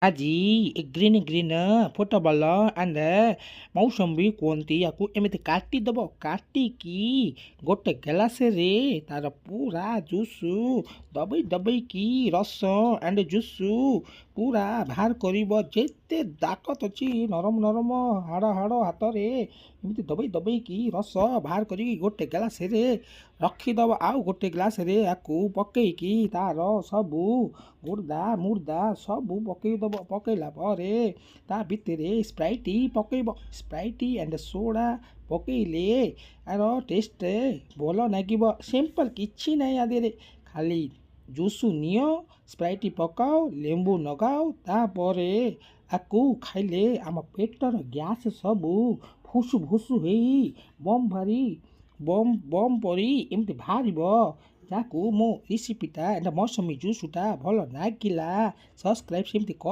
ଆଜି ଏ green green football and Mousambi କୁହନ୍ତି। ୟାକୁ ଏମିତି କାଟିଦେବ। କାଟିକି ଗୋଟେ ଗ୍ଲାସରେ ତାର ପୁରା ଜୁସ୍ ଦବେଇ ଦବେଇକି ରସ ଆଣ୍ଡ ଜୁସ୍ ପୁରା ବାହାର କରିବ। ଯେତେ ତାକତ ଅଛି, ନରମ ନରମ ହାଡ଼ ହାଡ଼ ହାତରେ ଏମିତି ଦବେଇ ଦବେଇକି ରସ ବାହାର କରିକି ଗୋଟେ ଗ୍ଲାସରେ ରଖିଦେବ। ଆଉ ଗୋଟେ ଗ୍ଲାସରେ ୟାକୁ ପକେଇକି ତାର ସବୁ ଗୁର୍ଦା ମୁର୍ଦା ସବୁ ପକେଇଦେବ। ପକେଇଲା ପରେ ତା ଭିତରେ ସ୍ପ୍ରାଇଟ୍ ପକେଇବ। ସ୍ପ୍ରାଇଟ୍ ଆଣ୍ଡ ସୋଡ଼ା ପକେଇଲେ ଆର ଟେଷ୍ଟ ଭଲ ଲାଗିବ। ସିମ୍ପଲ୍, କିଛି ନାହିଁ ଆ ଦେହରେ। ଖାଲି ଜୁସ୍ ନିଅ, ସ୍ପ୍ରାଇଟ୍ ପକାଅ, ଲେମ୍ବୁ ଲଗାଅ, ତାପରେ ଆକୁ ଖାଇଲେ ଆମ ପେଟର ଗ୍ୟାସ୍ ସବୁ ଫୁସୁ ଫୁସୁ ହେଇ ବମ୍ ଭାରି ବମ୍ ବମ୍ ପରି ଏମିତି ବାହାରିବ। ଯାହାକୁ ମୋ ରେସିପିଟା ଏଇଟା ମୌସମୀ ଜୁସ୍ଟା ଭଲ ଲାଗିଲା, ସବସ୍କ୍ରାଇବ୍ ସେମିତି କର।